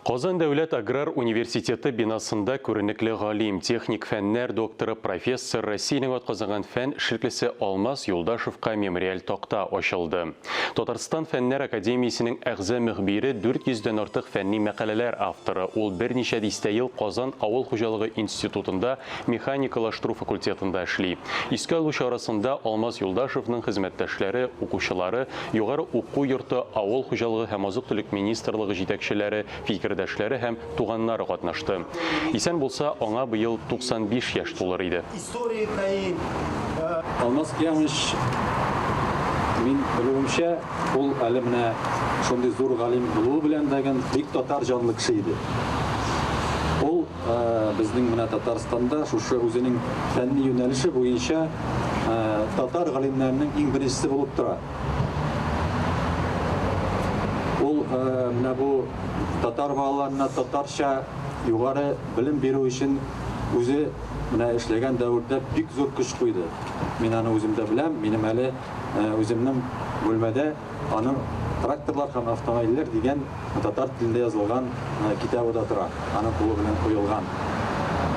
Казан дәүләт аграр университеты бинасында күренекле галим, техник фәннәр докторы, профессор, Россиянең атказанган фән эшлеклесе Алмаз Юлдашевка мемориаль такта ачылды. Татарстан Фәннәр академиясенең әгъза-мөхбире, 400 дән артык фәнни мәкаләләр авторы. Ул берничә дистә ел Казан авыл хуҗалыгы институтында механикалаштыру факультетында эшли. Искә алу чарасында Алмаз Юлдашевның хезмәттәшләре, укучылары, югары уку йорты, авыл хуҗалыгы һәм азык-төлек министрлыгы җитәкчеләре, фикердәшләре һәм туганнары катнашты. Исән булса, аңа быел 95 яшь тулыр иде. Алмаз Кыямович, мин белүемчә, ул әле менә шундый зур галим булуы белән дә бик татар җанлы кеше иде. Ул безнең менә Татарстанда шушы үзенең фәнни юнәлеше буенча татар галимнәренең иң беренчесе булып тора. Ул менә бу татар балаларына татарча югары белем бирү өчен үзе менә эшләгән дәвердә бик зур көч куйды. Мин аны үзем дә беләм, минем әле үземнең бүлмәдә аның Тракторлар һәм автомобильләр дигән татар телендә язылган китабы да тора, аның кулы белән куелган.